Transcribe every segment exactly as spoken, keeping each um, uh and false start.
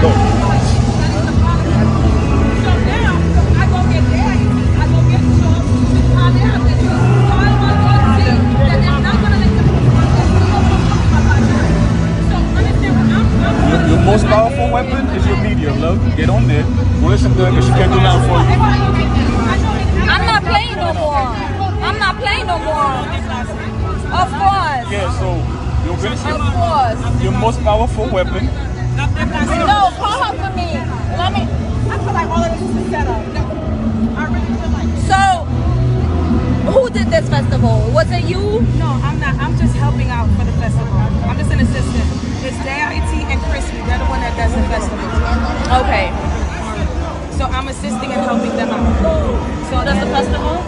Your, your most powerful weapon is your media, love. Get on there. Go listen to her because she can't do nothing for you. I'm not playing no more. I'm not playing no more. Of course. Yeah, so your, of course, your most powerful weapon. No, call her for me. Let me. I feel like all of this is a setup. I really feel like it. So, who did this festival? Was it you? No, I'm not. I'm just helping out for the festival. I'm just an assistant. It's J I T and Chrissy. They're the one that does the festival. Okay. So I'm assisting and helping them out. So who does the festival?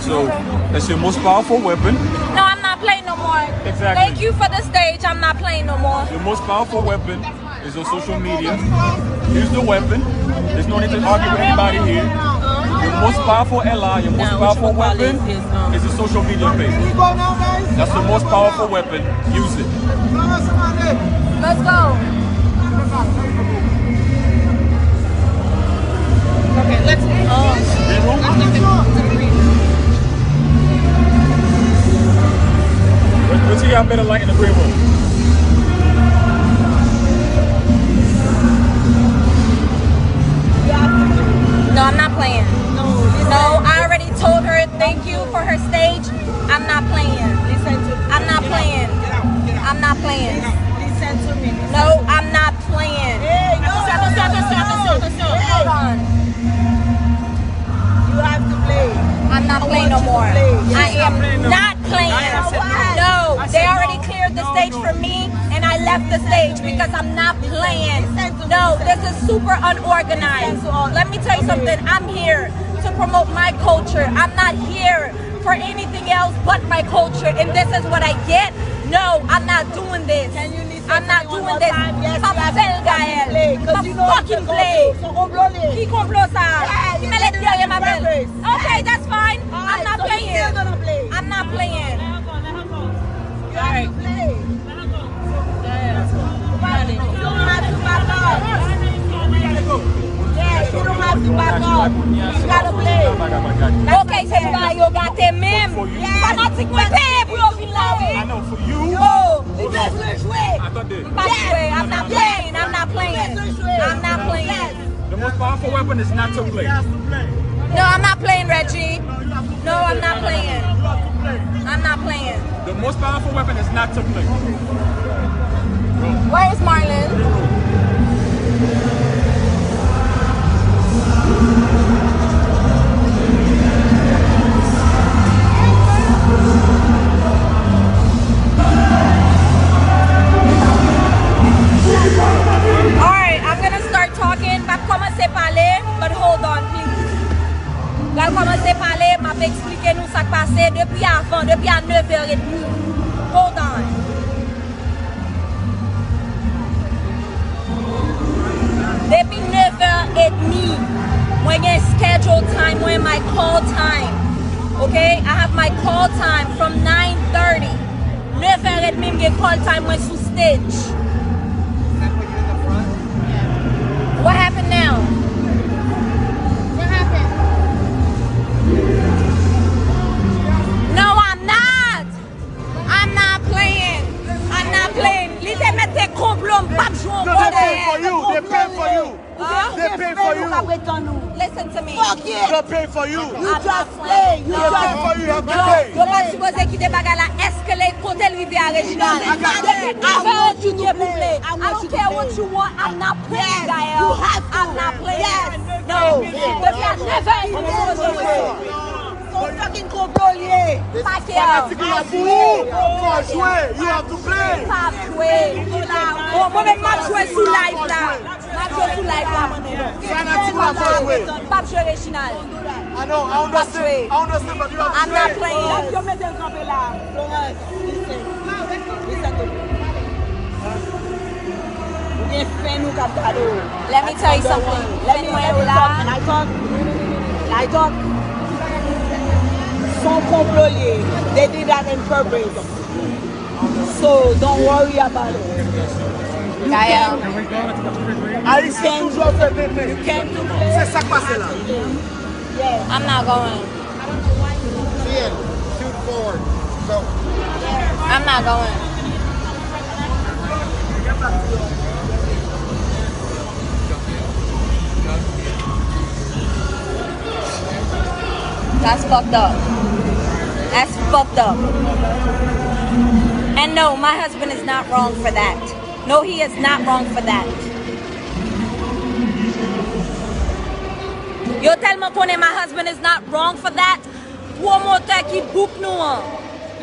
So, that's your most powerful weapon. No, I'm not playing no more. Exactly. Thank you for the stage. I'm not playing no more. Your most powerful weapon is on social media. Use the weapon. There's no need to argue with anybody here. Your most powerful ally, your most powerful weapon is a social media page. That's the most powerful weapon. Use it. Let's go. Okay, let's, um, let's look at the green. We'll, we'll see y'all better light in the green room. No, I'm not playing. No, I already told her thank you for her stage. I'm not playing. Listen to me. I'm not playing. I'm not playing. Listen to me. No, I'm not playing. Hey, no, no, no, no, no. Hold on. You have to play. I'm not playing no more. I am not playing. No, they already cleared the stage for me, and I left the stage because I'm not playing. No, this is super unorganized. Let me tell you something. I'm here to promote my culture. I'm not here for anything else but my culture, and this is what I get. No, I'm not doing this. I'm not doing this. M p ap fè l, Gaëlle. M p ap fucking play. Ki konplo sa? Ki mèlèt dèyè m avè l? Okay, that's fine. I'm not playing. I'm not playing. Alright. You don't have to back up. Yeah, you don't have to back up. You gotta play. Okay, se pa yo gate menm. Fanatik mwen peye pou yo vin la, wi. I know, for you. Yo, li bezwen jwe. M p ap jwe. I'm not playing. I'm not playing. I'm not playing. The most powerful weapon is not to play. No, I'm not playing, Reggie. No, I'm not playing. I'm not playing. The most powerful weapon is not to play. Where is Marlon? Alright, I'm gonna start talking. M ap kòmanse pale, but hold on, please. M pral kòmanse pale, m ap eksplike nou sa k pase depi avan, depi a nèf è edmi. Hold on. Depi nèf è edmi, mwen gen schedule time mwen, my call time. Okay? I have my call time from nine thirty. Nèf è edmi, m gen call time mwen sou stage. What happened now? What happened? No, I'm not. I'm not playing. I'm not playing. Li te mete konplo, m p ap jwe yon vòlè. They pay for you. They pay for you. Listen to me. They pay for you. You just play. You just play. Yo pa sipoze kite bagay la eskalate kote l rive a, Reginald. Depi nèf è ou genyen pou play. I don't care what you want. I'm not playing, Gaëlle. I'm not playing. No. Depi a nèf è, m sipoze jwe. Son fucking konplo l ye. Fanatik la pou ou. Fò jwe. You have to play. M p ap jwe. Bon, mwen menm m ap jwe sou live la. M ap jwe sou live la, mwen menm. Fanatik la fò jwe. M p ap jwe, Reginald. I know, I understand. I understand, but you have to play. I'm not playing. Yo mete l kanpe la. Florence, listen. Listen to me. Ou gen fèn ou k ap gade w. Let me tell you something. Let me tell you something. I talk. I talk. Son konplo l ye. They did that in purpose. So don't worry about it. Gaëlle. Alice, you can do this. Se sa k pase la. Yes. I'm not going. Ian, shoot forward. Go. I'm not going. That's fucked up. That's fucked up. And no, my husband is not wrong for that. No, he is not wrong for that. Yo tèlman konnen my husband is not wrong for that, pwomotè ki book nou an,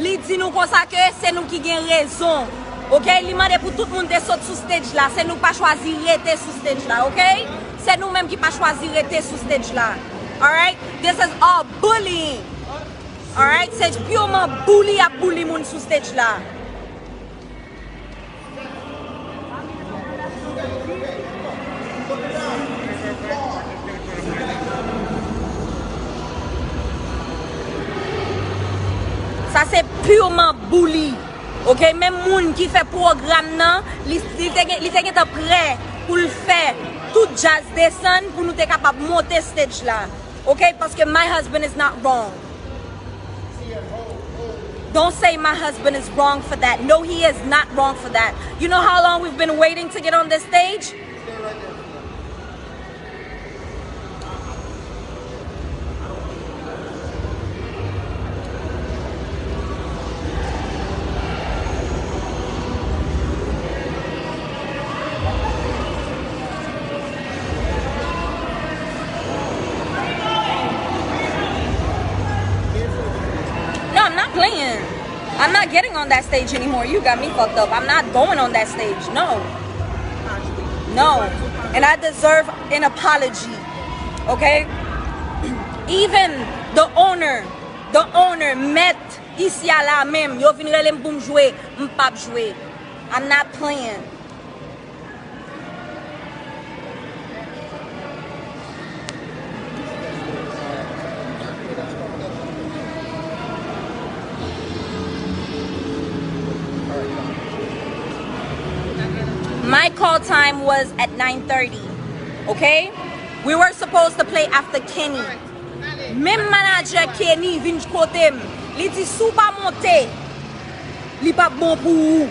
li di nou konsa ke se nou ki gen rezon. Oke, li mande pou tout moun te sot sou stage la, se nou k pa chwazi rete sou stage la, oke? Se nou menm ki pa chwazi rete sou stage la. Alright? This is all bullying. Alright? Se piman bouli ap bouli moun sou stage la. Sa se piman bouli. Oke, menm moun ki fè pwogram nan, li, li te gen, li te gentan prè pou l fè tout djaz desann pou nou te kapab monte stage la. Oke, paske my husband is not wrong. Don't say my husband is wrong for that. No, he is not wrong for that. You know how long we've been waiting to get on this stage? No, I'm not playing. I'm not getting on that stage anymore. You got me fucked up. I'm not going on that stage. No. No. And I deserve an apology. Okay? Even the owner, the owner, mèt isi a la menm, yo vin rele m pou m jwe, m p ap jwe. I'm not playing. My call time was at nine thirty, okay? We were supposed to play after Kenny. Menm manadjè Kenny vin kote m. Li di, "Si w pa monte, li p ap bon pou ou."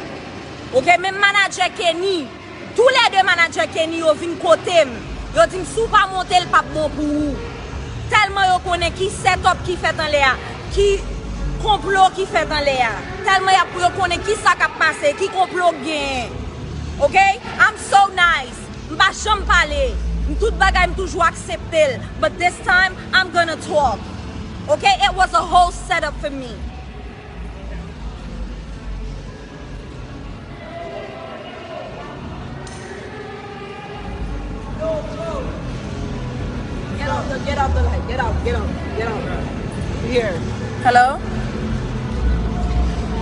Oke, menm manadjè Kenny, toulède manadjè Kenny yo vin kote m. Yo di m, "Si w pa monte, l p ap bon pou ou." Tèlman yo konnen ki set up ki fèt anlè a, ki konplo ki fèt anlè a. Tèlman y ap, yo konnen ki sa k ap pase, ki konplo k genyen. Oke? I'm so nice. M pa janm pale. M tout bagay m toujou aksepte l. But this time, I'm gonna talk. Okay? It was a whole setup for me. Get off the, get off the light. Get off, get off, get off. Here. Hello?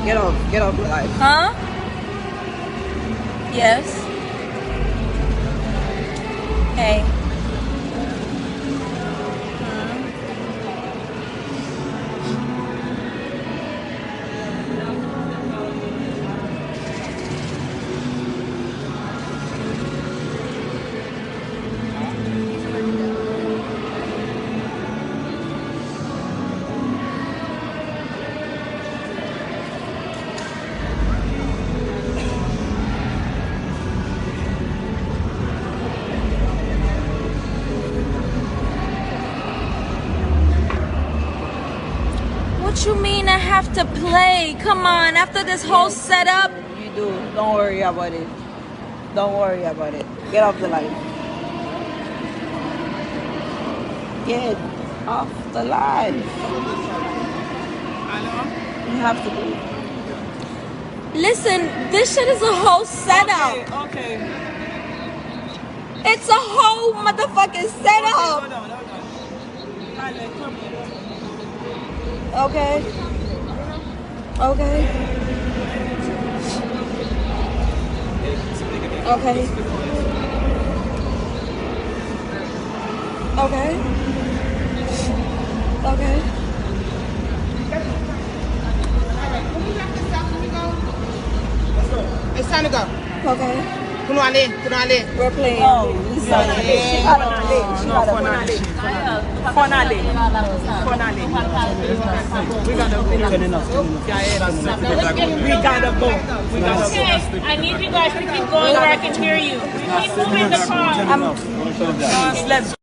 Get off, get off the light. Huh? Yes. Hey. Hmm. What you mean I have to play? Come on, after this whole setup. You do. Don't worry about it. Don't worry about it. Get off the live. Get off the live. You have to do it. Listen, this shit is a whole setup. Okay, okay. It's a whole motherfucking setup. Okay, hold on, hold on. Okay. Okay. Okay. Okay. Okay. It's time to go. Okay. Pou nou ale, pou nou ale. We're playing. She gotta, she gotta, she gotta. Fò n ale. Fò n ale. Fò n ale. We gotta go. We gotta go. We gotta go. Okay, I need you guys to keep going where I can hear you. Keep moving the car. Let's